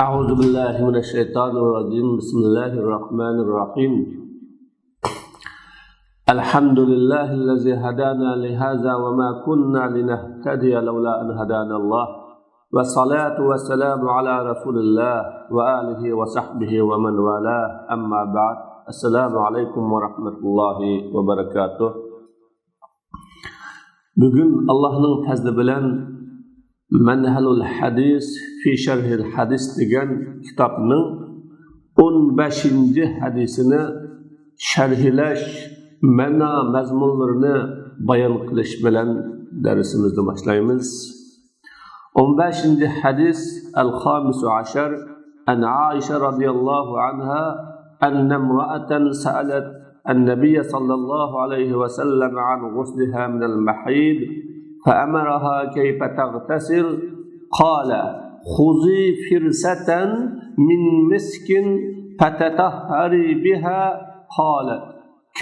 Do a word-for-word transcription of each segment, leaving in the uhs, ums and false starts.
أعوذ بالله من الشيطان الرجيم. بسم الله الرحمن الرحيم. الحمد لله الذي هدانا لهذا وما كنا لنهتدي لولا أن هدانا الله. والصلاة والسلام على رسول الله وآله وصحبه ومن والاه. أما بعد. السلام عليكم ورحمة الله وبركاته. بۈگۈن ئاللاھنىڭ پەزلى بىلەن مەنھەلۇل ھەدىس فى شەرھىل ھەدىس دېگەن كىتابنىڭ ئون بەشىنچى ھەدىسىنى شەرھلەش، مەنا مەزمۇنلىرىنى بايان قىلىش بىلەن دەرسىمىزنى باشلايمىز. ئون بەشىنچى ھەدىس، الخامس عشر، عن عائشة رضي الله عنها أن امرأة سألت النبي صلى الله عليه وسلم عن غسلها من المحيض فأمرها كيف تغتسل، قال: خذي فرسة من مسك فتطهري بها. قالت: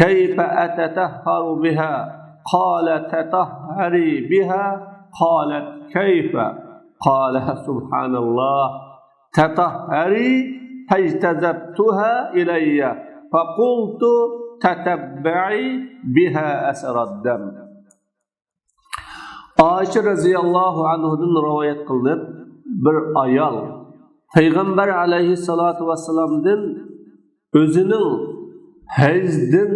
كيف أتطهر بها؟ قال: تطهري بها. قالت: كيف؟ قال: سبحان الله، تطهري. فاجتذبتها إلي فقلت: تتبعي بها أثر الدم. ئائىشە رەزىياللاھۇ ئەنھۇدىن رىۋايەت قىلىنىپ، بىر ئايال پەيغەمبەر ئەلەيھىسسالاتۇ ۋەسسالامدىن ئۆزىنىڭ ھەيزدىن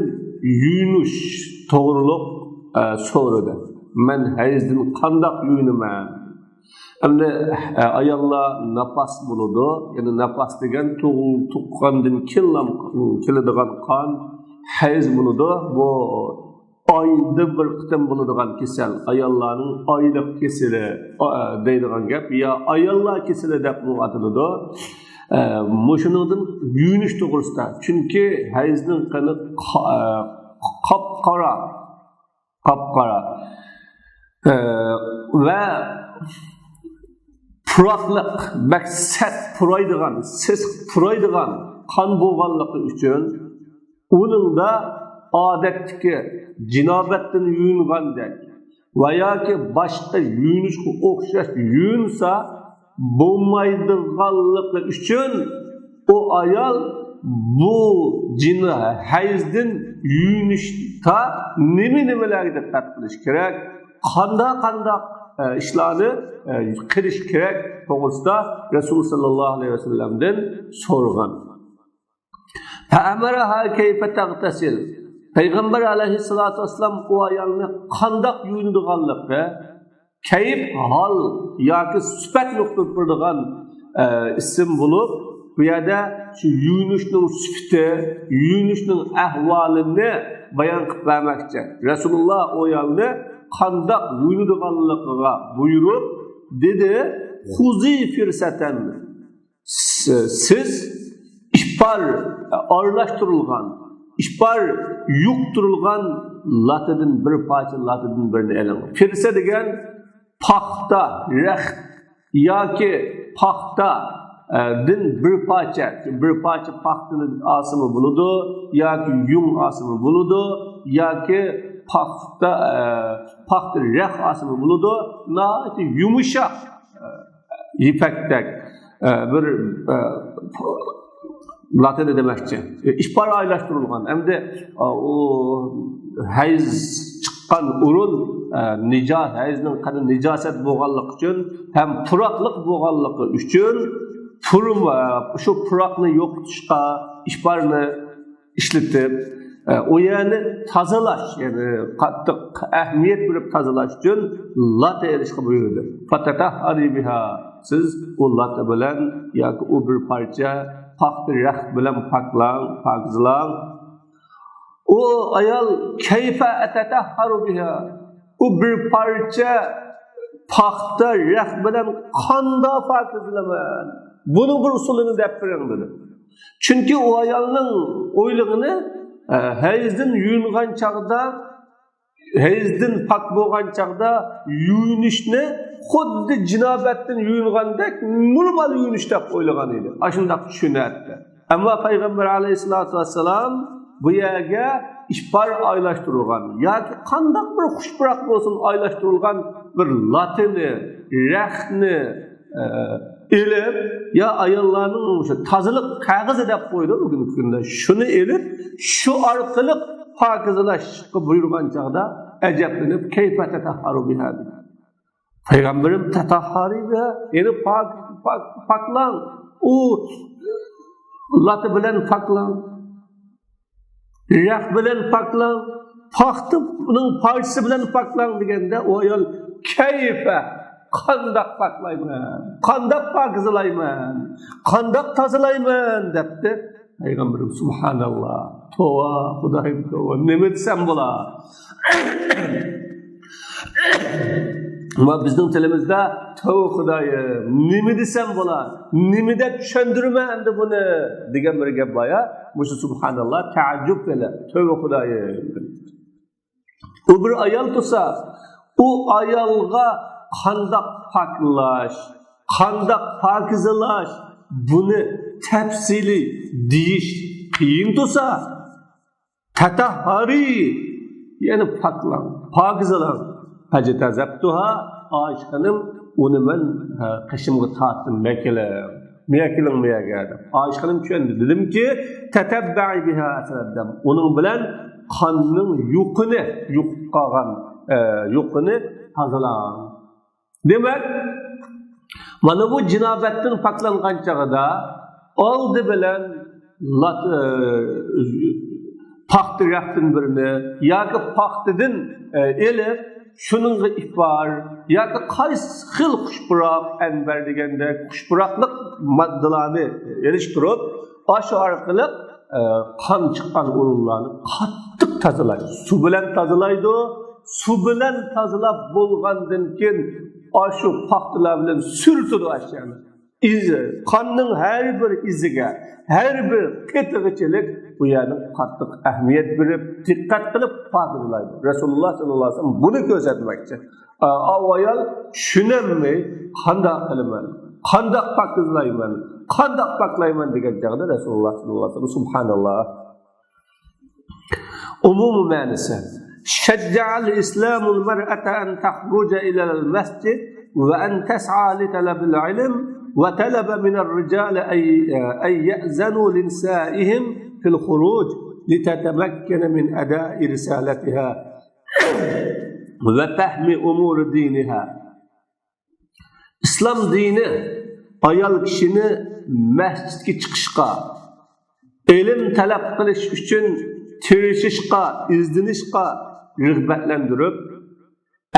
يۇيۇنۇش توغرۇلۇق، ئە، سورىدى. مەن ھەيزدىن قانداق يۇيۇنىمەن؟ ئەمدى، ئە، ئاياللار ناپاس بولىدۇ. يەنى ناپاس دېگەن تۇغ-، تۇغقاندىن كېيىنلا كېلىدىغان قان، ھەيز بولىدۇ. بۇ ئايدا بىر قېتىم بولىدىغان كېسەل، ئاياللارنىڭ ئايلىق كېسىلى، ئا، دەيدىغان گەپ، يا ئاياللار كېسىلى دەپمۇ ئاتىلىدۇ. ئە، مۇشۇنىڭدىن يۇيۇنۇش توغرىسىدا. چۈنكى ھەيزنىڭ قېنى قا-، ئە، قاپقارا، قاپقارا. ئە، ۋە پۇراقلىق، بەك سەت پۇرايدىغان، سېسىق پۇرايدىغان قان بولغانلىقى ئۈچۈن، ئۇنىڭدا ئادەتتىكى جىنابەتتىن يۇيۇنغاندەك ۋە ياكى باشقا يۇيۇنۇشقا ئوخشاش يۇيۇنسا بولمايدىغانلىقى ئۈچۈن، ئۇ ئايال بۇ جىن ھەيزدىن يۇيۇنۇشتا نېمە-نېمىلەرگە دىققەت قىلىش كېرەك، قانداق-قانداق، ئە، ئىشلارنى، ئە، قىلىش كېرەك توغرىسىدا رەسۇل ساللاللاھۇ ئەلەيھى ۋەسەللەمدىن سورىغان. فأمرها كيف تغتسل. پەيغەمبەر ئەلەيھىسسالاتۇ ۋەسسالام ئۇ ئايالنى قانداق يۇيۇنىدىغانلىقى، كەيپ، ھال ياكى سۈپەت نۇقتىدا تۇرىدىغان، ئە، ئىسىم بولۇپ، بۇ يەردە شۇ يۇيۇنۇشنىڭ سۈپىتى، يۇيۇنۇشنىڭ ئەھۋالىنى بايان قىلىپ بەرمەكچى. رەسۇلۇللا ئۇ ئايالنى قانداق يۇيۇنىدىغانلىقىغا بۇيرۇپ، دېدى: خذي فرسة. س-، سىز ئىپار ئارىلاشتۇرۇلغان، ئىپار يۇقتۇرۇلغان لاتىدىن بىر پارچە لاتىدىن بىرنى ئېلىڭ. فىرسە دېگەن پاختا، رەخت ياكى پاختا، ئە، دىن بىر پارچە، بىر پارچە پاختىنى ئالسىمۇ بولىدۇ، ياكى يۇڭ ئالسىمۇ بولىدۇ، ياكى پاختا، ئە، پاختا رەخت ئالسىمۇ بولىدۇ. ناھايىتى يۇمشاق، ئە، يىپەكتەك، ئە، بىر، ئە، لاتىنى دېمەكچى. ئىپار ئارىلاشتۇرۇلغان. ئەمدى، ئە، ئۇ ھەيز چىققان ئورۇن، ئە، نىجا-، ھەيزنىڭ قېنى نىجاسەت بولغانلىقى ئۈچۈن ھەم پۇراقلىق بولغانلىقى ئۈچۈن پۇرم-، ئە، شۇ پۇراقنى يوقىتىشقا ئىپارنى ئىشلىتىپ، ئە، ئۇ يەرنى تازىلاش، يەنى قاتتىق ئەھمىيەت بېرىپ تازىلاش ئۈچۈن لاتا ئېلىشقا بۇيرۇدى. فتطهري بها، سىز ئۇ لاتا بىلەن ياكى ئۇ بىر پارچە پاختا رەخت بىلەن پاكلاڭ، پاكىزلاڭ. ئۇ ئايال، كيف أتطهر بها، ئۇ بىر پارچە پاختا رەخت بىلەن قانداق پاكىزلىمەن؟ بۇنىڭ بىر ئۇسۇلىنى دەپ بېرىڭ، دېدى. چۈنكى ئۇ ئايالنىڭ ئويلىغىنى، ئە، ھەيزدىن يۇيۇنغان چاغدا، ھەيزدىن پاك بولغان چاغدا يۇيۇنۇشنى خۇددى جىنابەتتىن يۇيۇنغاندەك نورمال يۇيۇنۇش دەپ ئويلىغان ئىدى. ئاشۇنداق چۈشىنەتتى. ئەمما پەيغەمبەر ئەلەيھىسسالاتۇ ۋەسسالام بۇ يەرگە ئىپار ئايلاشتۇرۇلغان ياكى قانداق بىر خۇش پۇراق بولسۇن ئايلاشتۇرۇلغان بىر لاتىنى، رەختنى، ئە، ئېلىپ، يا ئاياللارنىڭ شۇ تازىلىق قەغىزى دەپ قويىدۇ بۈگۈنكى كۈندە. شۇنى ئېلىپ، شۇ ئارقىلىق پاكىزلاشقا بۇيرۇغان چاغدا ئەجەبلىنىپ، كەيفە تەتەھھەرۇ بىھا دېدى. پەيغەمبىرىم تەتەھھەرۇ بىھا، يەنى پاك، پاك، پاكلاڭ. ئۇ لاتا بىلەن پاكلاڭ. رەق بىلەن پاكلاڭ، پاختىنىڭ پارچىسى بىلەن پاكلاڭ دېگەندە، ئۇ ئايال، كەيفە، قانداق پاكلايمەن، قانداق پاكىزلايمەن، قانداق تازىلايمەن دەپتۇ. پەيغەمبىرىم، سۇبھاناللا، توۋا، خۇدايىم، توۋا، نېمە دېسەم بولا؟ ئەمما بىزنىڭ تىلىمىزدا، توۋا خۇدايىم، نېمە دېسەم بولا؟ نېمە دەپ چۈشەندۈرىمەن ئەمدى بۇنى؟ دېگەن بىر گەپ بار يا. مۇشۇ سۇبھاناللا، تەئەججۈپ بىلەن، توۋا خۇدايىم. ئۇ بىر ئايال تۇرسا، ئۇ ئايالغا قانداق پاكلاش، قانداق پاكىزلاش، بۇنى تەپسىلىي دېيىش قىيىن تۇرسا، تەتەھھەرى، يەنى پاكلاڭ، پاكىزلاڭ. فەجتەزەبتۇھا، ئائىشە خانىم، ئۇنى مەن، ھە، قېشىمغا تارتتىم، مەكىلىڭ، مەكىلىڭ مەيەرگە دەپ. ئائىشە خانىم چۈشەندى، دېدىمكى، تەتەببەئى بىھا ئەسەلەددەم، ئۇنىڭ بىلەن قاننىڭ يۇقىنى، يۇقۇپ قالغان، ئە، يۇقىنى تازىلاڭ. دېمەك، مانا بۇ جىنابەتتىن پاكلانغان چاغدا ئالدى بىلەن لات-، ئە، پاختا رەختىن بىرنى ياكى پاختىدىن، ئە، ئېلىپ، شۇنىڭغا ئىپار ياكى قايسى خىل خۇش پۇراق، ئەنبەر دېگەندەك خۇش پۇراقلىق ماددىلارنى ئېلىشتۇرۇپ، ئاشۇ ئارقىلىق، ئە، قان چىققان ئورۇنلارنى قاتتىق تازىلاش. سۇ بىلەن تازىلايدۇ. سۇ بىلەن تازىلاپ بولغاندىن كېيىن، ئاشۇ پاختىلار بىلەن سۈرتىدۇ ئاشۇ يەرنى. ئىزى، قاننىڭ ھەر بىر ئىزىگە، ھەر بىر قېتىغىچىلىك بۇ يەرنى قاتتىق ئەھمىيەت بېرىپ، دىققەت قىلىپ پاكىزلايدۇ. رەسۇلۇللا ساللاللاھۇ ئەلەيھى ۋەسەللەم بۇنى كۆرسەتمەكچى. ئا، ئاۋۇ ئايال چۈشىنەلمەي، قانداق قىلىمەن، قانداق پاكىزلايمەن، قانداق پاكلايمەن دېگەن چاغدا رەسۇلۇللا ساللاللاھۇ ئەلەيھى ۋەسەللەم، سۇبھاناللا. ئومۇمىي مەنىسى. شجع الإسلام المرأة أن تخرج إلى المسجد وأن تسعى لطلب العلم وطلب من الرجال أن، أن يأذنوا لنسائهم في الخروج لتتمكن من أداء رسالتها وفهم أمور دينها. ئىسلام دىنى ئايال كىشىنى مەسچىتكە چىقىشقا، ئىلىم تەلەپ قىلىش ئۈچۈن تىرىشىشقا، ئىزدىنىشقا رىغبەتلەندۈرۈپ،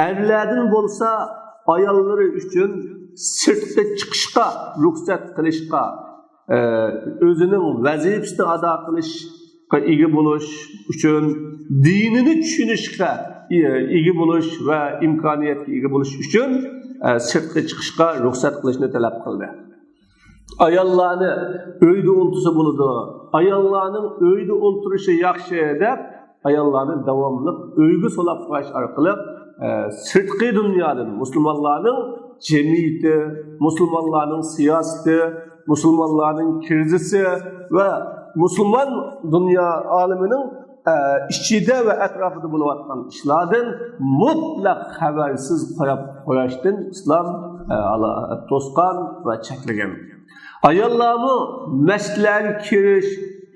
ئەرلەردىن بولسا ئاياللىرى ئۈچۈن سىرتقا چىقىشقا رۇخسەت قىلىشقا، ئە، ئۆزىنىڭ ۋەزىپىسىنى ئادا قىلىشقا ئىگە بولۇش ئۈچۈن، دىنىنى چۈشىنىشكە ئىگە بولۇش ۋە ئىمكانىيەتكە ئىگە بولۇش ئۈچۈن، ئە، سىرتقا چىقىشقا رۇخسەت قىلىشنى تەلەپ قىلدى. ئاياللارنى ئۆيدە ئولتۇرسا بولىدۇ، ئاياللارنىڭ ئۆيدە ئولتۇرۇشى ياخشى دەپ، ئاياللارنى داۋاملىق ئۆيگە سولاپ قويۇش ئارقىلىق، ئە، سىرتقى دۇنيادىن مۇسۇلمانلارنىڭ جەمئىيىتى، مۇسۇلمانلارنىڭ سىياسىتى، مۇسۇلمانلارنىڭ كىرىزىسى ۋە مۇسۇلمان دۇنيا ئالىمىنىڭ، ئە، ئىچىدە ۋە ئەتراپىدا بولۇۋاتقان ئىشلاردىن مۇتلەق خەۋەرسىز قاراپ قويۇشتىن ئىسلام، ئە، ئالا-، توسقان ۋە چەكلىگەن. ئاياللارمۇ مەسچىتلەرگە كىرىش،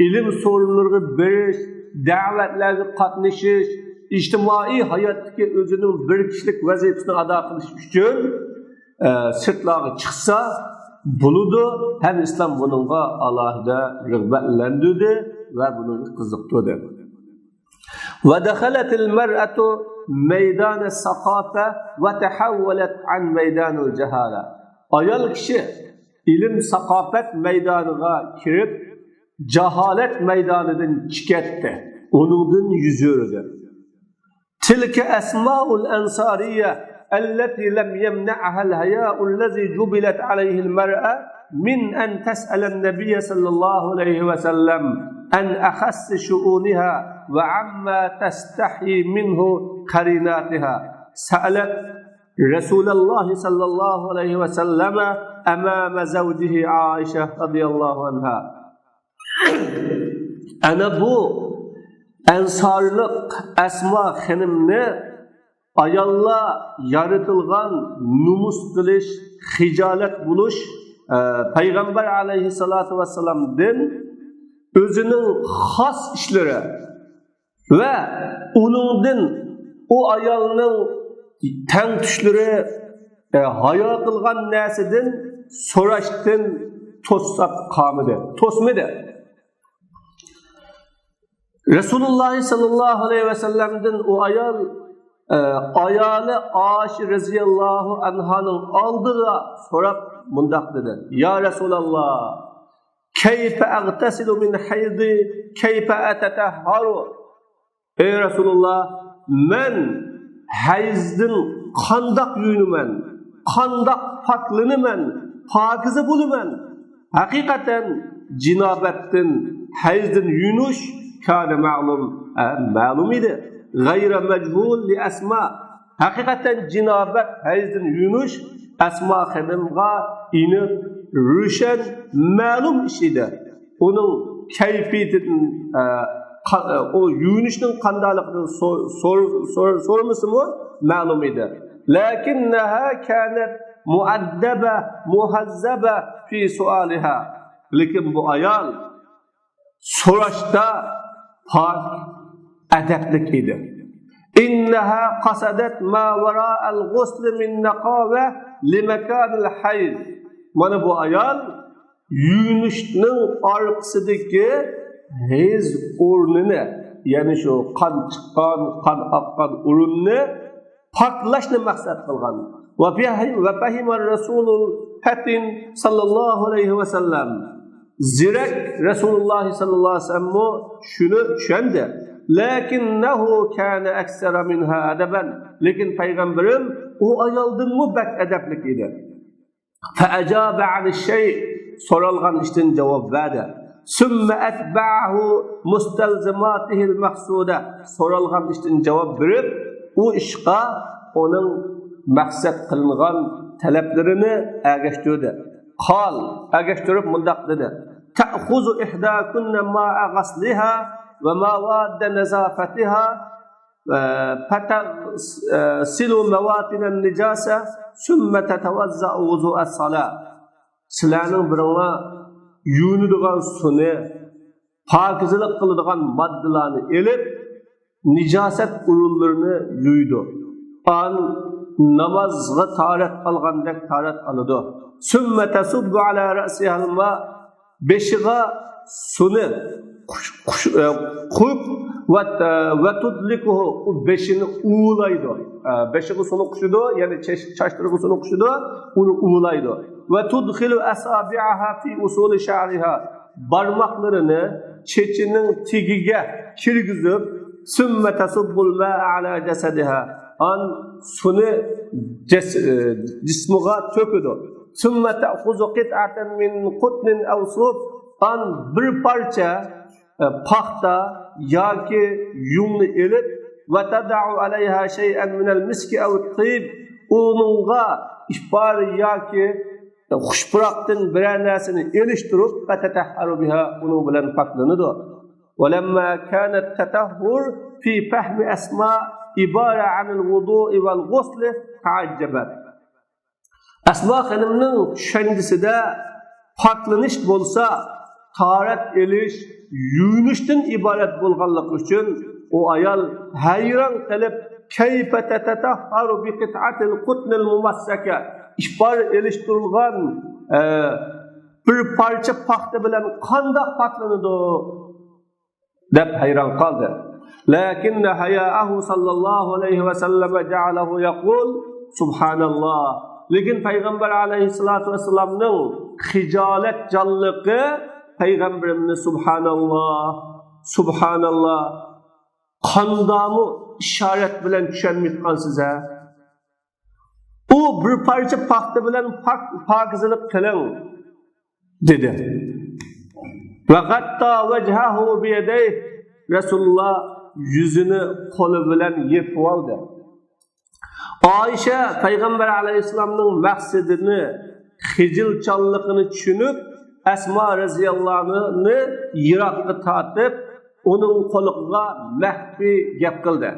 ئىلىم سورۇنلىرىغا بېرىش، دەۋەتلەرگە قاتنىشىش، ئىجتىمائىي ھاياتتىكى ئۆزىنىڭ بىر كىشىلىك ۋەزىپىسىنى ئادا قىلىش ئۈچۈن، ئە، سىرتلارغا چىقسا بولىدۇ، ھەم ئىسلام بۇنىڭغا ئالاھىدە رىغبەتلەندۈردى ۋە بۇنى قىزىقتۇردى. ودخلت المرأة ميدان الثقافة وتحولت عن ميدان الجهالة. ئايال كىشى ئىلىم ساقافەت مەيدانىغا كىرىپ، جاھالەت مەيدانىدىن چىقىتتى، ئۇنىڭدىن يۈز ئۆرۈدى. تلك أسماء الأنصارية التي لم يمنعها الحياء الذي جبلت عليه المرأة من أن تسأل النبي صلى الله عليه وسلم عن أخص شؤونها وعما تستحي منه قريناتها. سألت رسول الله صلى الله عليه وسلم أمام زوجه عائشة رضي الله عنها. ئەنە بۇ ئەنسارلىق ئەسما خېنىمنى ئاياللار يارىتىلغان نومۇس قىلىش، خىجالەت بولۇش، ئە، پەيغەمبەر ئەلەيھىسسالاتۇ ۋەسسالامدىن ئۆزىنىڭ خاس ئىشلىرى ۋە ئۇنىڭدىن، ئۇ ئايالنىڭ تەڭتۇشلىرى، ئە، ھايا قىلغان نەرسىدىن سوراشتىن توسساپ قالمىدى، توسمىدى. رەسۇلۇللاھ ساللاللاھۇ ئەلەيھى ۋەسەللەمدىن ئۇ ئايال، ئە، ئايالى ئائىشە رەزىياللاھۇ ئەنھانىڭ ئالدىدا سوراپ مۇنداق دېدى: يا رەسۇلاللاھ، كيف أغتسل من حيضي، كيف أتطهر؟ ئەي رەسۇلۇللاھ، مەن ھەيزدىن قانداق يۇيۇنىمەن؟ قانداق پاكلىنىمەن؟ پاكىزە بولىمەن؟ ھەقىقەتەن جىنابەتتىن، ھەيزدىن يۇيۇنۇش كان مەلۇم، ئە، مەلۇم ئىدى. غەيرە مەجھۇل لى ئەسما. ھەقىقەتەن جىنابەت، ھەيزدىن يۇيۇنۇش ئەسما خېنىمغا ئېنىق، روشەن، مەلۇم ئىش ئىدى. ئۇنىڭ كەيپىيىتىدىن، ئە، قا-، ئە، ئۇ يۇيۇنۇشنىڭ قانداقلىقىنى سور-، سور-، سور-، سورىمىسىمۇ مەلۇم ئىدى. لكنها كانت مؤدبة مهذبة في سؤالها. لېكىن بۇ ئايال سوراشتا پاك، ئەدەپلىك ئىدى. إنها قصدت ما وراء الغسل من نقاوة لمكان الحيض. مانا بۇ ئايال يۇيۇنۇشنىڭ ئارقىسىدىكى ھەيز ئورنىنى، يەنى شۇ قان چىققان، قان ئاققان ئورۇننى پاكلاشنى مەقسەت قىلغان. وفهم، وفهم الرسول الفطن صلى الله عليه وسلم. زېرەك رەسۇلۇللاھ ساللاللاھۇ ئەلەيھى ۋەسەللەممۇ شۇنى چۈشەندى. لكنه كان أكثر منها أدبا. لېكىن پەيغەمبىرىم ئۇ ئايالدىنمۇ بەك ئەدەپلىك ئىدى. فأجاب عن الشيء، سورالغان ئىشتىن جاۋاب بەردى. ثم أتبعه مستلزماته المقصودة، سورالغان ئىشتىن جاۋاب بېرىپ، ئۇ ئىشقا ئۇنىڭ مەقسەت قىلىنغان تەلەپلىرىنى ئەگەشتۈردى. قال، ئەگەشتۈرۈپ مۇنداق دېدى: تأخذ إحداكن ماء غسلها ومواد نظافتها فتغسل مواطن النجاسة ثم تتوضأ وضوء الصلاة. سىلەرنىڭ بىرىڭلار يۇيۇنىدىغان سۇنى، پاكىزىلىق قىلىدىغان ماددىلارنى ئېلىپ، نىجاسەت ئورۇنلىرىنى يۇيىدۇ. ئان نامازغا تاھارەت ئالغاندەك تاھارەت ئالىدۇ. ثم تصب على رأسها الماء، بېشىغا سۇنى قۇش-، قۇش-، ئە، قۇيۇپ، ۋە، ئە، ۋە تۇدلىكۇھۇ، ئۇ بېشىنى ئۇۋىلايدۇ. ئە، بېشىغا سۇنى قۇشىدۇ، يەنى چاچ-، چاچلىرىغا سۇنى قۇشىدۇ، ئۇنى ئۇۋىلايدۇ. ۋە تۇدخىلۇ ئەسابىئەھا فى ئۇسۇلى شەئرىھا، بارماقلىرىنى چېچىنىڭ تېگىگە كىرگۈزۈپ، ثم تصب الماء على جسدها، ئان سۇنى جەس-، ئە، جىسمىغا تۆكىدۇ. ثم تأخذ قطعة من قطن أو صوف، ئان بىر پارچە، ئە، پاختا ياكى يۇڭنى ئېلىپ، وتضع عليها شيئا من المسك أو الطيب، ئۇنىڭغا ئىپار ياكى خۇشپۇراقتىن بىرەر نەرسىنى ئېلىشتۇرۇپ، فتطهر بها، ئۇنىڭ بىلەن پاكلىنىدۇ. ولما كان التطهر في فهم أسماء عبارة عن الوضوء والغسل تعجبت. ئەسما خېنىمنىڭ چۈشەنچىسىدە پاكلىنىش بولسا تاھارەت ئېلىش، يۇيۇنۇشتىن ئىبارەت بولغانلىقى ئۈچۈن ئۇ ئايال ھەيران قېلىپ، كيف تتطهر بقطعة القطن الممسكة، ئىپار ئېلىشتۇرۇلغان، ئە، بىر پارچە پاختا بىلەن قانداق پاكلىنىدۇ؟ دەپ ھەيران قالدى. لكن حياءه صلى الله عليه وسلم جعله يقول: سبحان الله. لېكىن پەيغەمبەر ئەلەيھىسسالاتۇ ۋەسسالامنىڭ خىجالەتچانلىقى پەيغەمبىرىمنى سۇبھاناللا، سۇبھاناللا، قانداقمۇ ئىشارەت بىلەن چۈشەنمەيتقانسىز ھە؟ ئۇ بىر پارچە پاختا بىلەن پاك، پاكىزىلىق قىلىڭ دېدى. وغطى وجهه بيديه، رەسۇلۇللا يۈزىنى قولى بىلەن يېپىۋالدى. ئائىشە پەيغەمبەر ئەلەيھىسسالامنىڭ مەقسىتىنى، خىجىلچانلىقىنى چۈشىنىپ، ئەسما رەزىياللاھۇ ئەنھانى يىراققا تارتىپ، ئۇنىڭ قۇلىقىغا مەخپىي گەپ قىلدى.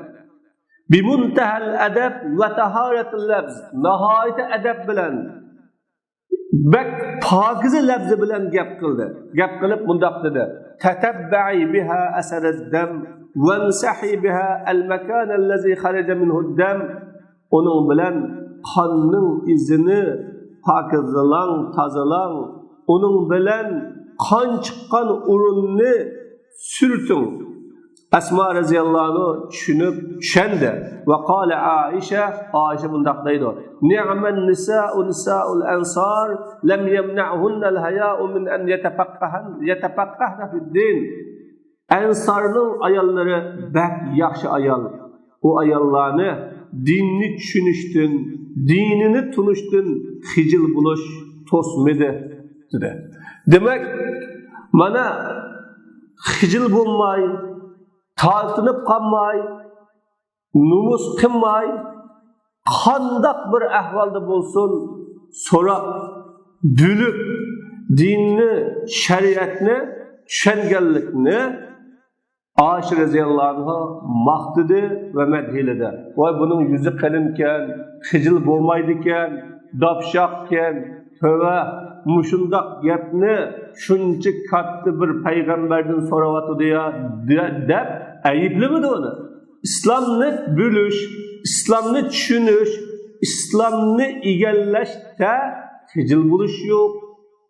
بمنتهى الأدب وطهارة اللفظ، ناھايىتى ئەدەپ بىلەن، بەك پاكىزە لەپزى بىلەن گەپ قىلدى. گەپ قىلىپ مۇنداق دېدى: تتبعي بها أثر الدم وامسحي بها المكان الذي خرج منه الدم. ئۇنىڭ بىلەن قاننىڭ ئىزىنى پاكىزلاڭ، تازىلاڭ. ئۇنىڭ بىلەن قان چىققان ئورۇننى سۈرتۈڭ. ئەسما رەزىياللاھۇ ئەنھۇ چۈشىنىپ، چۈشەندى. وقال عائشة، ئائىشە مۇنداق دەيدۇ: نعم النساء نساء الأنصار لم يمنعهن الحياء من أن يتفقهن، يتفقهن في الدين. ئەنسارنىڭ ئاياللىرى بەك ياخشى ئايال. ئۇ ئاياللارنى دىننى چۈشىنىشتىن، دىنىنى تونۇشتىن خىجىل بولۇش توسمىدى، دېدى. دېمەك، مانا، خىجىل بولماي، تارتىنىپ قالماي، نومۇس قىلماي، قانداق بىر ئەھۋالدا بولسۇن، سوراپ، بىلىپ، دىننى، شەرىئەتنى چۈشەنگەنلىكنى ئائىشە رەزىياللاھۇ ئەنھۇ ماختىدى ۋە مەدھىيلىدى. ۋاي، بۇنىڭ يۈزى قېلىنكەن، خىجىل بولمايدىكەن، داپشاقكەن، تۆۋە، مۇشۇنداق گەپنى شۇنچە كاتتا بىر پەيغەمبەردىن سوراۋاتىدۇ يا، دە-، دەپ ئەيىبلىمىدى ئۇنى. ئىسلامنى بىلىش، ئىسلامنى چۈشىنىش، ئىسلامنى ئىگىلەشتە خىجىل بولۇش يوق،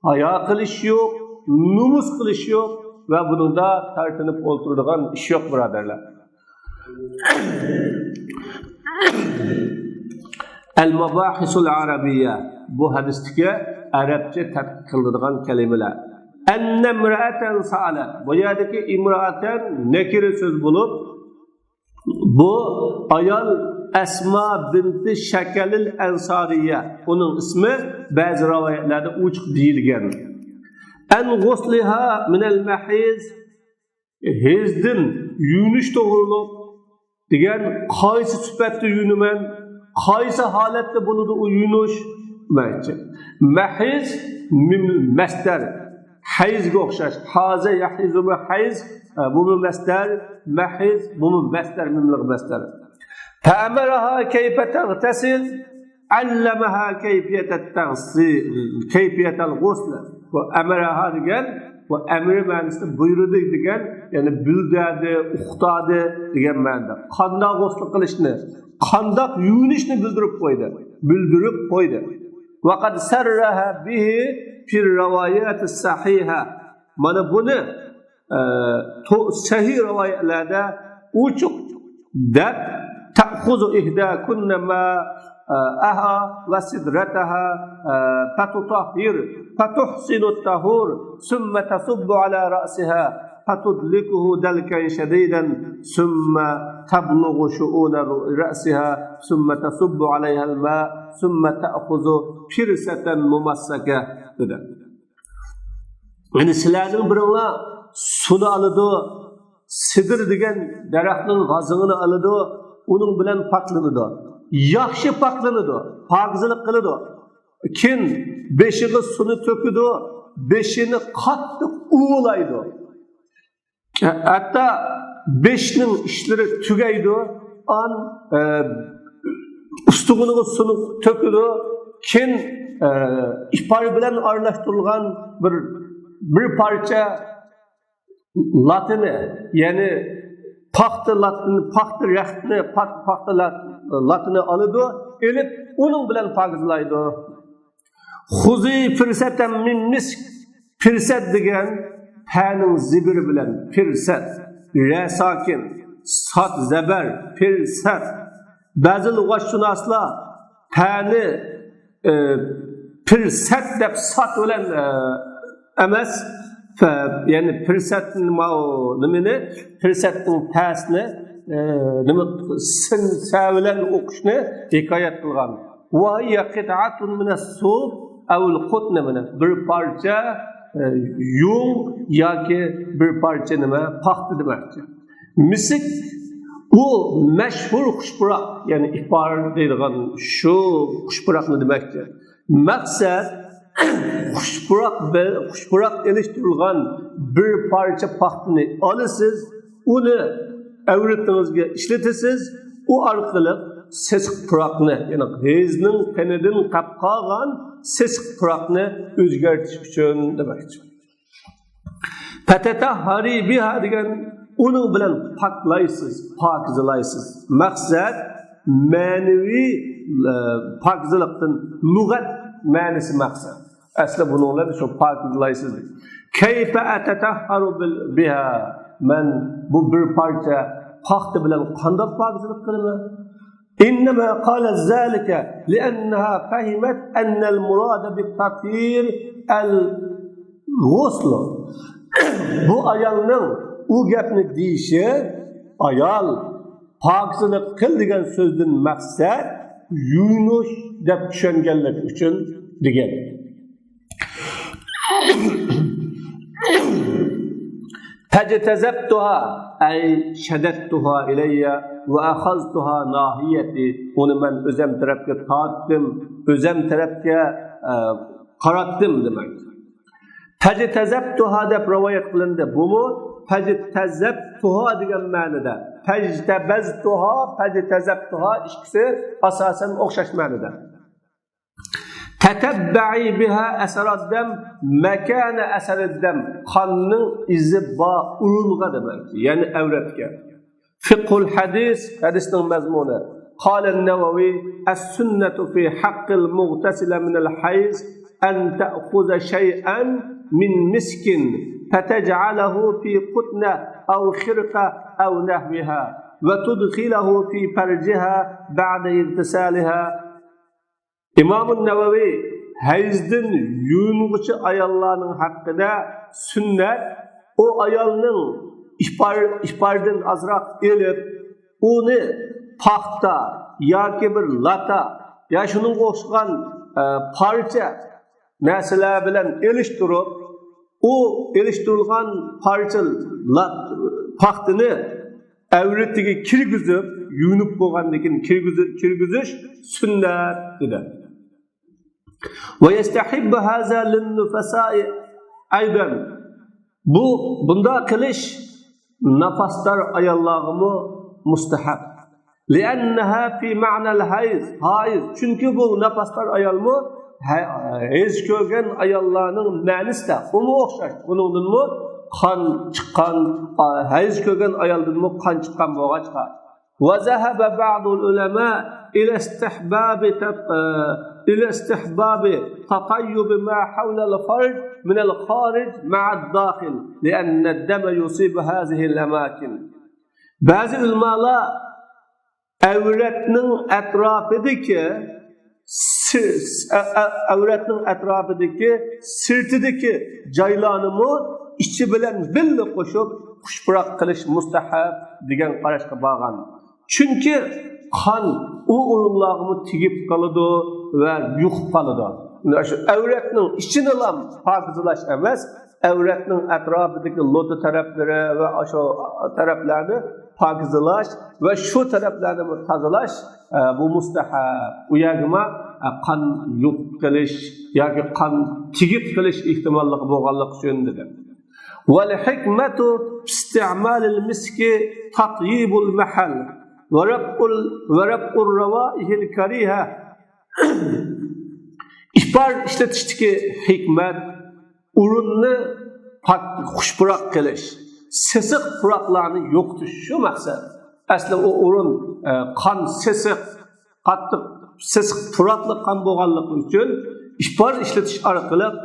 ھايا قىلىش يوق، نومۇس قىلىش يوق ۋە بۇنىڭدا تارتىنىپ ئولتۇرىدىغان ئىش يوق، بۇرادەرلەر. المباحث العربية، بۇ ھەدىستىكى ئەرەبچە تەتقىق قىلىدىغان كەلىمىلەر. أن امرأة سألت، بۇ يەردىكى امرأة نەكىرە سۆز بولۇپ، بۇ ئايال ئەسما بىنتى شەكەلىل ئەنسارىيە، ئۇنىڭ ئىسمى بەزى رىۋايەتلەردە ئوچۇق دېيىلگەن. عن غسلها من المحيض، ھەيزدىن يۇيۇنۇش توغرۇلۇق دېگەن، قايسى سۈپەتتە يۇيۇنىمەن، قايسى ھالەتتە بولىدۇ ئۇ يۇيۇنۇش؟ مەھيىز، مىم، مەسدەر، ھەيزگە ئوخشاش. ھازە يەھيىزۇ، بۇ ھەيز، بۇمۇ مەسدەر، مەھيىز، بۇمۇ مەسدەر، مىملىق مەسدەر. فأمرها كيف تغتسل، علمها كيفية التغسي-، كيفية الغسل. بۇ ئەمرەھا دېگەن، بۇ ئەمرى مەنىسىدە بۇيرۇدى دېگەن، يەنى بىلدۈردى، ئۇقتۇردى دېگەن مەنىدە. قانداق غۇسل قىلىشنى، قانداق يۇيۇنۇشنى بىلدۈرۈپ قويدى. بىلدۈرۈپ قويدى. وقد صرح به في الروايات الصحيحة. مانا بۇنى ئە، تو-، سەھىھ رىۋايەتلەردە ئوچۇق دەپ، تأخذ إحداكن ماءها وسدرتها، ئە، فتطهر، فتحسن الطهور، ثم تصب على رأسها، فتدلكه دلكا شديدا، ثم تبلغ شؤون رأسها، ثم تصب عليها الماء، ثم تأخذ فرسة ممسكة، دېدى. يەنى سىلەرنىڭ بىرىڭلار سۇنى ئالىدۇ، سىدىر دېگەن دەرەخنىڭ غازىڭىنى ئالىدۇ، ئۇنىڭ بىلەن پاكلىنىدۇ. ياخشى پاكلىنىدۇ، پاكىزلىق قىلىدۇ. كېيىن بېشىغا سۇنى تۆكىدۇ، بېشىنى قاتتىق ئۇۋىلايدۇ. ھەتتا بېشىنىڭ ئىشلىرى تۈگەيدۇ، ئان، ئە، ئۇستىخىنىغا سۇنۇپ تۆكىدۇ. كېيىن، ئە، ئىپار بىلەن ئارىلاشتۇرۇلغان بىر، بىر پارچە لاتىنى، يەنى پاختا لاتىنى، پاختا رەختىنى، پاخ-، پاختا لات-، لاتىنى ئالىدۇ، ئېلىپ ئۇنىڭ بىلەن پاكىزلايدۇ. خذي فرسة من مسك. پىرسەت دېگەن پەنىڭ زېبىرى بىلەن، پىرسەت، رە ساكىن، سات زەبەر، پىرسەت. بەزى لۇغەتشۇناسلار پەنى، ئە، پىرسەت دەپ سات بىلەن، ئە، ئەمەس، پە-، يەنى پىرسەتنى، ماۋۇ نېمىنى، پىرسەتنىڭ پەسىنى، ئە، نېمە، سىن-، سە بىلەن ئوقۇشنى ھېكايەت قىلغان. وهي قطعة من الصوف أو القطن، مانا بىر پارچە، ئە، يۇڭ ياكى بىر پارچە نېمە، پاختا دېمەكچى. مىسىك، ئۇ مەشھۇر خۇش پۇراق، يەنى ئىپار دەيدىغان شۇ خۇش پۇراقنى دېمەكچى. مەقسەت، خۇش پۇراق بە-، خۇش پۇراق ئېلىشتۇرۇلغان بىر پارچە پاختىنى ئالىسىز، ئۇنى ئەۋرىتىڭىزگە ئىشلىتىسىز، ئۇ ئارقىلىق سېسىق پۇراقنى، يەنى ھەيزنىڭ قېنىدىن قاپ قالغان سېسىق پۇراقنى ئۆزگەرتىش ئۈچۈن دېمەكچى. فتطهري بها دېگەن ئۇنىڭ بىلەن پاكلايسىز، پاكىزىلايسىز. مەقسەت مەنىۋى، ئە، پاكىزلىقتىن، لۇغەت مەنىسى مەقسەت. ئەسلى بۇنىڭ بىلەن شۇ پاكىزلايسىز. كيف أتطهر بال-، بها؟ مەن بۇ بىر پارچە پاختا بىلەن قانداق پاكىزلىق قىلىمەن؟ إنما قالت ذلك لأنها فهمت أن المراد بالتطهير الغسل. بۇ ئايالنىڭ ئۇ گەپنى دېيىشى، ئايال، پاكىزلىق قىل دېگەن سۆزدىن مەقسەت يۇيۇنۇش دەپ چۈشەنگەنلىكى ئۈچۈن دېگەن. فاجتذبتها، أي شددتها إلي وأخذتها ناحيتي. ئۇنى مەن ئۆزەم تەرەپكە تارتتىم، ئۆزەم تەرەپكە، ئە، قاراتتىم دېمەك. فاجتذبتها دەپ رىۋايەت قىلىندى. بۇمۇ فاجتذبتها دېگەن مەنىدە. فاجتبذتها، فاجتذبتها ئىككىسى ئاساسەن ئوخشاش مەنىدە. تتبعي بها أثر الدم مكان أثر الدم. قاننىڭ ئىزى بار ئورۇنغا دېمەكچى، يەنى ئەۋرەتكە. فقه الحديث، ھەدىسنىڭ مەزمۇنى. قال النووي: السنة في حق المغتسلة من الحيض أن تأخذ شيئا من مسك فتجعله في قطنة أو خرقة أو نحوها وتدخله في فرجها بعد اغتسالها. ئىمام نەۋەۋى ھەيزدىن يۇيۇنغۇچى ئاياللارنىڭ ھەققىدە سۈننەت، ئۇ ئايالنىڭ ئىپار-، ئىپاردىن ئازراق ئېلىپ، ئۇنى پاختا ياكى بىر لاتا يا شۇنىڭغا ئوخشىغان، ئە، پارچە نەرسىلەر بىلەن ئېلىشتۇرۇپ، ئۇ ئېلىشتۇرۇلغان پارچە لات-، پاختىنى ئەۋرىتىگە كىرگۈزۈپ، يۇيۇنۇپ بولغاندىن كېيىن كىرگۈزۈ-، كىرگۈزۈش سۈننەت، دېدى. ويستحب هذا للنفساء أيضا. بۇ، بۇنداق قىلىش ناپاسدار ئاياللارغىمۇ مۇستەھەب. لأنها في معنى الحيض، ھايز. چۈنكى بۇ ناپاسدار ئايالمۇ ھە-، ھەيز كۆرگەن ئاياللارنىڭ مەنىسىدە، ئۇمۇ ئوخشاش. ئۇنىڭدىنمۇ قان چىققان، ھەيز كۆرگەن ئايالدىنمۇ قان چىققان بولغاچقا. وذهب بعض العلماء إلى استحباب تط-، إلى استحباب تطيب ما حول الفرج من الخارج مع الداخل، لأن الدم يصيب هذه الأماكن. بەزى ئۆلىمالار ئەۋرەتنىڭ ئەتراپىدىكى سىر-، ئە-، ئە-، ئەۋرەتنىڭ ئەتراپىدىكى سىرتىدىكى جايلارنىمۇ ئىچى بىلەن بىللە قوشۇپ خۇش پۇراق قىلىش مۇستەھەب دېگەن قاراشقا بارغان. چۈنكى قان ئۇ ئورۇنلارغىمۇ تېگىپ قالىدۇ ۋە يۇقۇپ قالىدۇ. شۇ ئەۋرەتنىڭ ئىچىنىلا پاكىزلاش ئەمەس، ئەۋرەتنىڭ ئەتراپىدىكى لوتا تەرەپلىرى ۋە ئاشۇ تەرەپلەرنى پاكىزلاش ۋە شۇ تەرەپلەرنى تازىلاش، ئە، بۇ مۇستەھەب. ئۇ يەرگىمۇ، ئە، قان يۇقۇپ قېلىش ياكى قان تېگىپ قېلىش ئېھتىماللىقى بولغانلىقى ئۈچۈن دېدى. والحكمة في استعمال المسك تطييب المحل ورفع ال-، ورفع الروائح الكريهة. ئىپار ئىشلىتىشتىكى ھېكمەت، ئورۇننى پاك، خۇش پۇراق قىلىش، سېسىق پۇراقلارنى يوقىتىش، شۇ مەقسەت. ئەسلى ئۇ ئورۇن، ئە، قان سېسىق، قاتتىق سېسىق پۇراقلىق قان بولغانلىقى ئۈچۈن ئىپار ئىشلىتىش ئارقىلىق،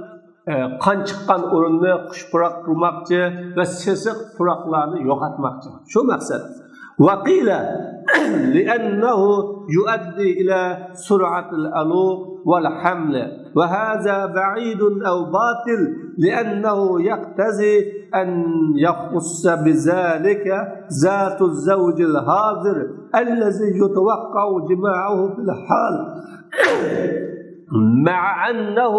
ئە، قان چىققان ئورۇننى خۇش پۇراق قىلماقچى ۋە سېسىق پۇراقلارنى يوقاتماقچى. شۇ مەقسەت. وقيل لأنه يؤدي إلى سرعة الألوق والحمل، وهذا بعيد أو باطل، لأنه يقتضي أن يخص بذلك ذات الزوج الحاضر الذي يتوقع جماعه في الحال، مع أنه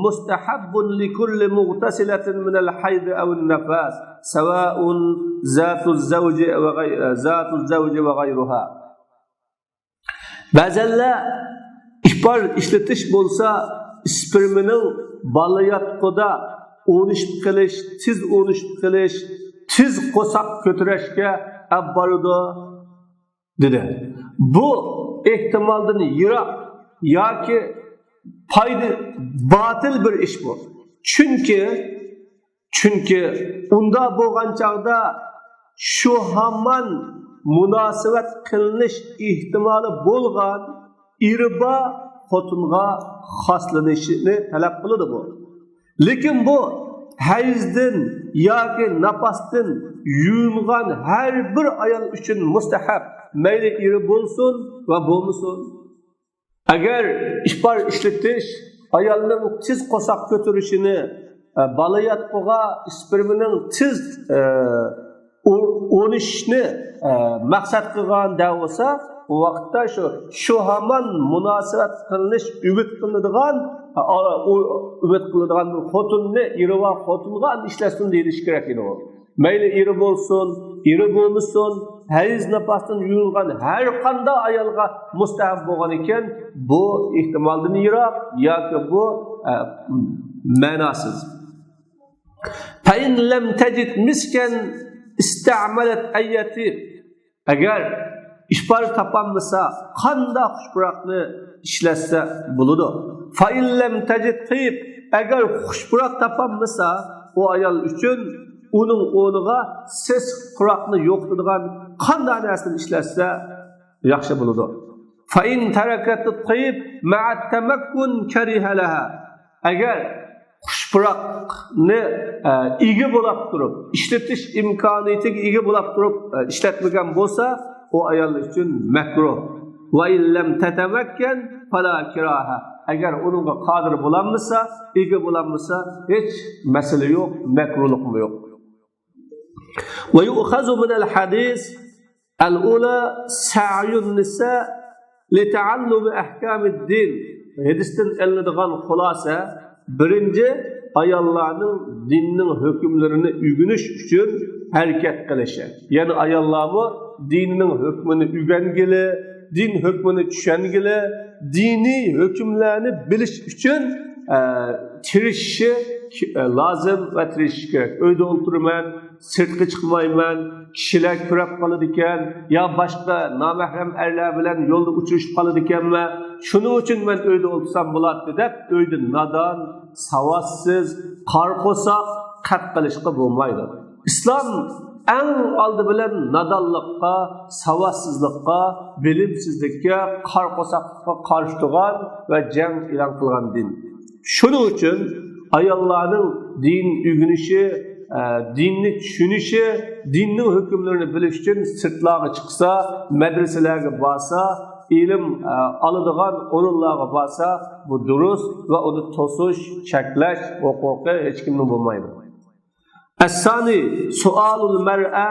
مستحب لكل مغتسلة من الحيض أو النفاس، سواء ذات الزوج وغي-، ذات الزوج وغيرها. بەزەنلەر ئىپار ئىشلىتىش بولسا، ئىسپېرمىنىڭ بالىياتقۇدا ئۇنىشىپ قېلىش، تېز ئۇنىشىپ قېلىش، تېز قورساق كۆتۈرۈشكە ئەپ بارىدۇ، دېدى. بۇ ئېھتىمالدىن يىراق ياكى پايدا، باتىل بىر ئىش بۇ. چۈنكى، چۈنكى ئۇنداق بولغان چاغدا شۇ ھامان مۇناسىۋەت قىلىنىش ئېھتىمالى بولغان ئېرى بار خوتۇنغا خاسلىنىشىنى تەلەپ قىلىدۇ بۇ. لېكىن بۇ ھەيزدىن ياكى ناپاستىن يۇيۇنغان ھەر بىر ئايال ئۈچۈن مۇستەھەب، مەيلى ئېرى بولسۇن ۋە بولمىسۇن. ئەگەر ئىپار ئىشلىتىش ئايالنىڭ تېز قورساق كۆتۈرۈشىنى، ئە، بالىياتقۇغا ئىسپېرمىنىڭ تېز، ئە، ئۇ-، ئۇنىشىشنى، ئە، مەقسەت قىلغان دەۋ بولسا، ئۇ ۋاقىتتا شۇ، شۇ ھامان مۇناسىۋەت قىلىنىش ئۈمىد قىلىنىدىغان، ئە، ئۇ-، ئۈمىد قىلىنىدىغان بىر خوتۇننى، ئېرى بار خوتۇنغا ئىشلەتسۇن دېيىلىشى كېرەك ئىدى ئۇ. مەيلى ئېرى بولسۇن، ئېرى بولمىسۇن، ھەيز ناپاستىن يۇيۇلغان ھەر قانداق ئايالغا مۇستەھەب بولغان ئىكەن، بۇ ئېھتىمالدىن يىراق ياكى بۇ، ئە، مەناسىز. فَإِنْ لَمْ تَجِدْ مِسْكًا اسْتَعْمَلَتْ أَيَّتِيمَ. ئەگەر ئىپار تاپالمىسا، قانداق خۇش پۇراقنى ئىشلەتسە بولىدۇ. فَإِنْ لَمْ تَجِدْ طِيبًا، ئەگەر خۇش پۇراق تاپالمىسا، ئۇ ئايال ئۈچۈن ئۇنىڭ ئورنىغا سېسىق پۇراقنى يوقىتىدىغان قانداق نەرسىنى ئىشلەتسە ياخشى بولىدۇ. فَإِنْ تَرَكَتِ الطِّيبَ مَعَ التَّمَكُّنِ كَرِهَ لَهَا. ئەگەر خۇش پۇراقنى، ئە، ئىگە بولاپ تۇرۇپ، ئىشلىتىش ئىمكانىيىتىگە ئىگە بولاپ تۇرۇپ، ئە، ئىشلەتمىگەن بولسا، ئۇ ئايال ئۈچۈن مەكرۇھ. وَإِنْ لَمْ تَتَمَكَّنْ فَلَا كَرَاهَةَ. ئەگەر ئۇنىڭغا قادىر بولالمىسا، ئىگە بولالمىسا، ھېچ مەسىلە يوق، مەكرۇھلۇقمۇ يوق. وَيُؤْخَذُ مِنَ الْحَدِيثِ الْأُولَى سَعْيُ النِّسَاءِ لِتَعَلُّمِ أَحْكَامِ الدِّينِ. ھەدىستىن ئېلىنىدىغان خۇلاسە، بىرىنچى، ئاياللارنىڭ دىننىڭ ھۆكۈملىرىنى ئۆگىنىش ئۈچۈن ھەرىكەت قىلىشى. يەنى ئاياللارمۇ دىننىڭ ھۆكمىنى ئۆگەنگىلى، دىن ھۆكمىنى چۈشەنگىلى، دىنىي ھۆكۈملەرنى بىلىش ئۈچۈن، ئە، تىرىشىشى، ئە، لازىم ۋە تىرىشىشى كېرەك. ئۆيدە ئولتۇرىمەن، سىرتقا چىقمايمەن، كىشىلەر كۆرۈپ قالىدىكەن، يا باشقا نامەھرەم ئەرلەر بىلەن يولدا ئۇچرىشىپ قالىدىكەنمەن، شۇنىڭ ئۈچۈن مەن ئۆيدە ئولتۇرسام بولاتتى دەپ، ئۆيدە نادان، ساۋاتسىز، قارا قورساق قەپ قىلىشقا بولمايدۇ. ئىسلام ئەڭ ئالدى بىلەن نادانلىققا، ساۋاتسىزلىققا، بىلىمسىزلىككە، قارا قورساقلىققا قارشى تۇرغان ۋە جەڭ ئېلان قىلغان دىن. شۇنىڭ ئۈچۈن ئاياللارنىڭ دىن ئۆگىنىشى، ئە، دىننى چۈشىنىشى، دىننىڭ ھۆكۈملىرىنى بىلىش ئۈچۈن سىرتلارغا چىقسا، مەدرىسىلەرگە بارسا، ئىلىم، ئە، ئالىدىغان ئورۇنلارغا بارسا، بۇ دۇرۇس ۋە ئۇنى توسۇش، چەكلەش ھوقۇقى ھېچكىمنىڭ بولمايدۇ. الثاني سؤال المرأة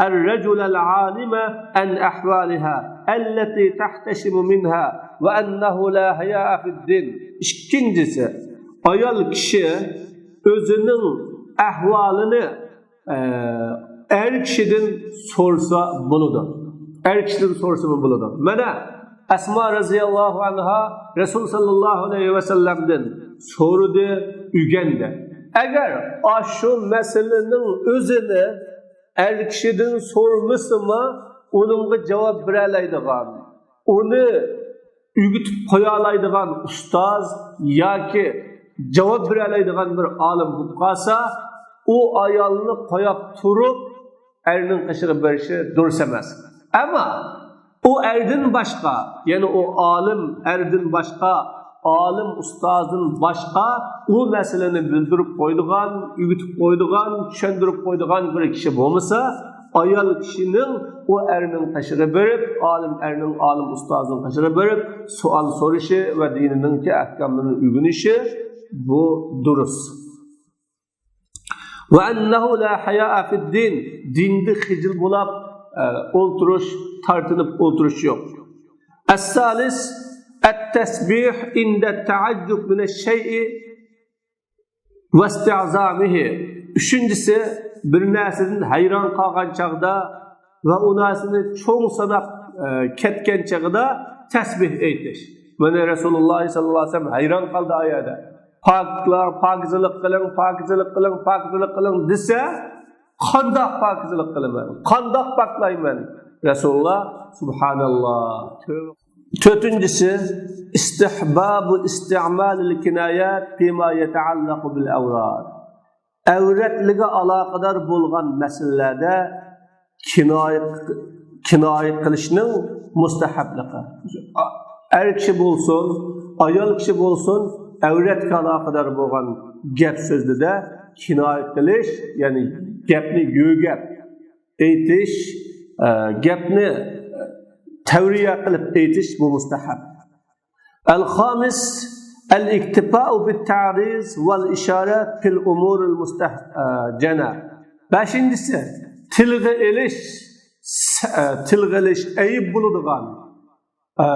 الرجل العالم عن أحوالها التي تحتشم منها وأنه لا حياء في الدين. ئىككىنچىسى، ئايال كىشى ئۆزىنىڭ ئەھۋالىنى، ئە، ئەر كىشىدىن سورىسا بولىدۇ. ئەر كىشىدىن سورىسىمۇ بولىدۇ. مانا ئەسما رەزىياللاھۇ ئەنھا رەسۇل ساللاللاھۇ ئەلەيھى ۋەسەللەمدىن سورىدى، ئۆگەندى. ئەگەر ئاشۇ مەسىلىنىڭ ئۆزىنى ئەر كىشىدىن سورىمىسىمۇ، ئۇنىڭغا جاۋاب بېرەلەيدىغان، ئۇنى ئۆگىتىپ قويالايدىغان ئۇستاز ياكى جاۋاب بېرەلەيدىغان بىر ئالىم بولۇپ قالسا، ئۇ ئايالنى قوياپ تۇرۇپ، ئەرنىڭ قېشىغا بېرىشى دۇرۇس ئەمەس. ئەمما ئۇ ئەردىن باشقا، يەنى ئۇ ئالىم ئەردىن باشقا، ئالىم ئۇستازدىن باشقا ئۇ مەسىلىنى بىلدۈرۈپ قويىدىغان، ئۆگىتىپ قويىدىغان، چۈشەندۈرۈپ قويىدىغان بىر كىشى بولمىسا، ئايال كىشىنىڭ ئۇ ئەرنىڭ قېشىغا بېرىپ، ئالىم ئەرنىڭ ئالىم ئۇستازىنىڭ قېشىغا بېرىپ، سوئال سورىشى ۋە دىنىنىڭكى ئەھكاملىرىنى ئۆگىنىشى بۇ دۇرۇس. وأنه لا حياء في الدين. دىندا خىجىل بولاپ، ئە، ئولتۇرۇش، تارتىنىپ ئولتۇرۇش يوق. الثالث التسبيح عند التعجب من الشيء واستعظامه. ئۈچىنچىسى، بىر نەرسىدىن ھەيران قالغان چاغدا ۋە ئۇ نەرسىنى چوڭ ساناپ، ئە، كەتكەن چېغىدا تەسبىھ ئېيتىش. مانا رەسۇلۇللاھ ساللاللاھۇ ئەلەيھى ۋەسەللەم ھەيران قالدى ئايەدە. پاكلار، پاكىزىلىق قىلىڭ، پاكىزىلىق قىلىڭ، پاكىزىلىق قىلىڭ دېسە، قانداق پاكىزىلىق قىلىمەن؟ قانداق پاكلايمەن؟ رەسۇلۇللاھ، سۇبھاناللاھ. تۆتىنچىسى، استحباب استعمال الكنايات فيما يتعلق بالعورات. ئەۋرەتلىككە ئالاقىدار بولغان مەسىلىلەردە كىنايە، كىنايە قىلىشنىڭ مۇستەھەبلىقى. ئەر كىشى بولسۇن، ئايال كىشى بولسۇن، ئەۋرەتكە ئالاقىدار بولغان گەپ سۆزلىدە كىنايە قىلىش، يەنى گەپنى يۆگەپ ئېيتىش، ئە، گەپنى تەۋرىيە قىلىپ ئېيتىش، بۇ مۇستەھەب. الخامس، الاكتفاء بالتعريض والإشارة في الأمور المستهجنة. بەشىنچىسى، تىلغا ئېلىش، سە-، تىلغا ئېلىش ئەيىب بولىدىغان، ئە،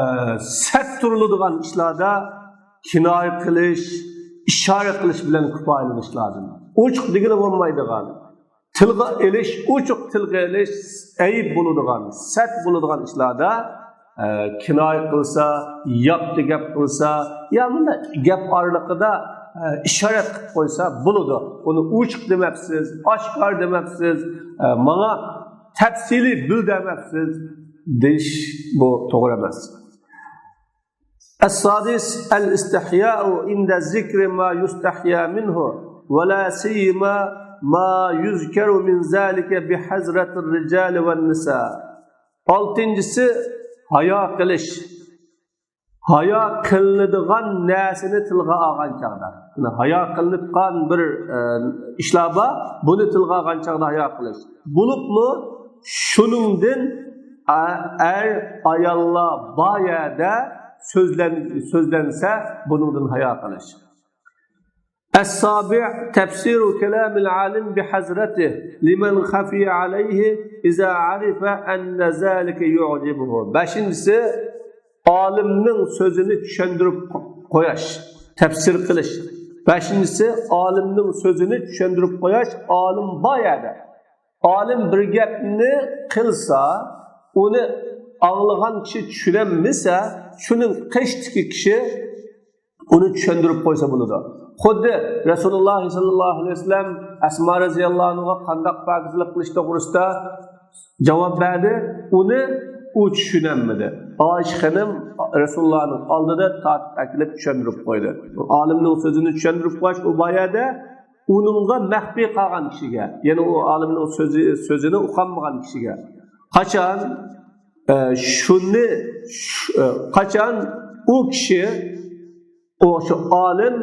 سەت تۇرۇلىدىغان ئىشلاردا كىنايە قىلىش، ئىشارە قىلىش بىلەن كۇپايىلىنىش لازىم. ئوچۇق دېگىلى بولمايدىغان. تىلغا ئېلىش، ئوچۇق تىلغا ئېلىش ئەيىب بولىدىغان، سەت بولىدىغان ئىشلاردا، ئە، كىنايە قىلسا، ياپتى گەپ قىلسا، يا مۇنداق گەپ ئارىلىقىدا، ئە، ئىشارەت قىلىپ قويسا بولىدۇ. ئۇنى ئوچۇق دېمەپسىز، ئاشكارا دېمەپسىز، ئە، ماڭا تەپسىلىي بىل دېمەپسىز دېيىش، بۇ توغرا ئەمەس. السادس، الاستحياء عند ذكر ما يستحيا منه، ولا سيما ما يذكر من ذلك بحضرة الرجال والنساء. ئالتىنچىسى، ھايا قىلىش. ھايا قىلىنىدىغان نەرسىنى تىلغا ئالغان چاغدا. يەنى ھايا قىلىنىدىغان بىر، ئە، ئىشلار بار، بۇنى تىلغا ئالغان چاغدا ھايا قىلىش. بولۇپمۇ شۇنىڭدىن، ئە، ئەر، ئاياللار بار يەردە سۆزلەن-، سۆزلەنسە، بۇنىڭدىن ھايا قىلىش. السابع، تفسير كلام العالم بحضرته لمن خفي عليه إذا عرف أن ذلك يعجبه. بەشىنچىسى، ئالىمنىڭ سۆزىنى چۈشەندۈرۈپ قوياش، تەپسىر قىلىش. بەشىنچىسى، ئالىمنىڭ سۆزىنى چۈشەندۈرۈپ قوياش، ئالىم بار يەردە. ئالىم بىر گەپنى قىلسا، ئۇنى ئاڭلىغان كىشى چۈشىنەلمىسە، شۇنىڭ قېشىدىكى كىشى ئۇنى چۈشەندۈرۈپ قويسا بولىدۇ. خۇددى رەسۇلۇللاھ سەللەللاھۇ ئەلەيھى ۋەسەللەم ئەسما رەزىياللاھۇ ئەنھاغا قانداق پاكىزلىق قىلىش توغرىسىدا جاۋاب بەردى، ئۇنى ئۇ چۈشىنەلمىدى. ئائىشە خېنىم رەسۇلۇللاھنىڭ ئالدىدا تارتىپ ئەكېلىپ چۈشەندۈرۈپ قويدى. ئالىمنىڭ سۆزىنى چۈشەندۈرۈپ قويۇش، ئۇ بار يەردە ئۇنىڭغا مەخپىي قالغان كىشىگە، يەنى ئۇ ئالىمنىڭ سۆزى، سۆزىنى ئۇقالمىغان كىشىگە. قاچان، ئە، شۇنى، شۇ، ئە، قاچان ئۇ كىشى، ئۇ، شۇ ئالىم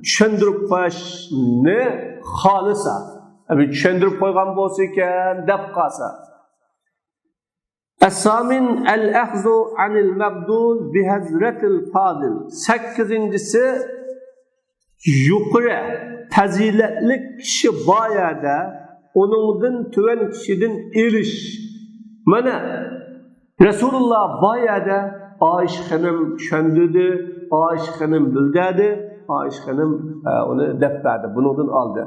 چۈشەندۈرۈپ قويۇشنى خالىسا، ئە، بىر چۈشەندۈرۈپ قويغان بولسا ئىكەن دەپ قالسا. الثامن، الأخذ عن المفضول بحضرة الفاضل. سەككىزىنچىسى، يۇقىرى پەزىلەتلىك كىشى بار يەردە ئۇنىڭدىن تۆۋەن كىشىدىن ئېلىش. مانا، رەسۇلۇللاھ بار يەردە ئائىشە خېنىم چۈشەندۈردى، ئائىشە خېنىم بىلدۈردى، ئائىشە خېنىم، ئە، ئۇنى دەپ بەردى، بۇنىڭدىن ئالدى.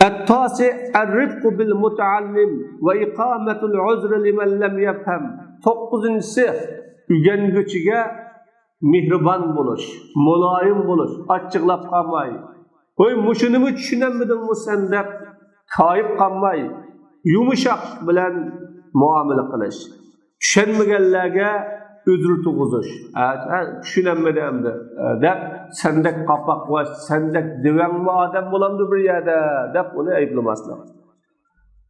التاسع، الرفق بالمتعلم وإقامة العذر لمن لم يفهم. توققۇزىنچىسى، ئۆگەنگۈچىگە مېھرىبان بولۇش، مۇلايىم بولۇش، ئاچچىقلاپ قالماي، ۋاي، مۇشۇنىمۇ چۈشىنەلمىدىڭمۇ سەن دەپ كايىپ قالماي، يۇمشاقلىق بىلەن مۇئامىلە قىلىش. چۈشەنمىگەنلەرگە ئۆزرە تۇرغۇزۇش. ھە، ھە، چۈشىنەلمىدى ئەمدى، ھە، دەپ، سەندەك قاپاقۋاش، سەندەك دېۋەڭمۇ ئادەم بولامدۇ بىر يەردە، دەپ ئۇنى ئەيىبلىمەسلىك.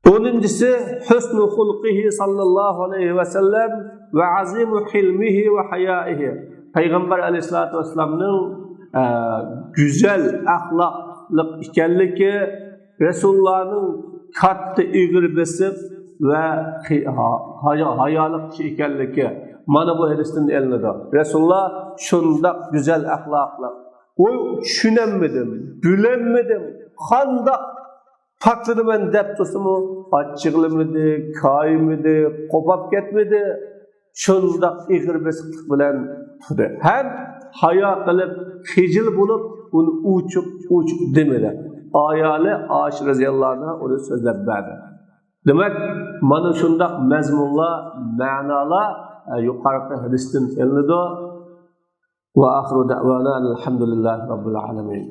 ئونىنچىسى، حسن خلقه صلى الله عليه وسلم وعظيم حلمه وحيائه. پەيغەمبەر ئەلەيھىسسالاتۇ ۋەسسالامنىڭ، ئە، گۈزەل ئەخلاقلىق ئىكەنلىكى، رەسۇلۇللاھنىڭ كاتتا ئېغىر بېسىق ۋە خى-، ھا-، ھايا-، ھايالىق كىشى ئىكەنلىكى مانا بۇ ھەدىستىن ئېلىنىدۇ. رەسۇلۇللاھ شۇنداق گۈزەل ئەخلاقلىق. ئۇ چۈشىنەلمىدىم، بىلەلمىدىم، قانداق پاكلىنىمەن دەپ تۇرسىمۇ، ئاچچىقلىمىدى، كايىمىدى، قوپاپ كەتمىدى. شۇنداق ئېغىر بېسىقلىق بىلەن تۇردى. ھەم ھايا قىلىپ، خىجىل بولۇپ، ئۇنى ئوچۇق-ئوچۇق دېمىدى. ئايالى ئائىشە رەزىياللاھۇ ئەنھا ئۇنى سۆزلەپ بەردى. دېمەك، مانا شۇنداق مەزمۇنلار، مەنالار، ئە، يۇقىرىقى ھەدىستىن ئېلىنىدۇ. وآخر دعوانا أن الحمد لله رب العالمين.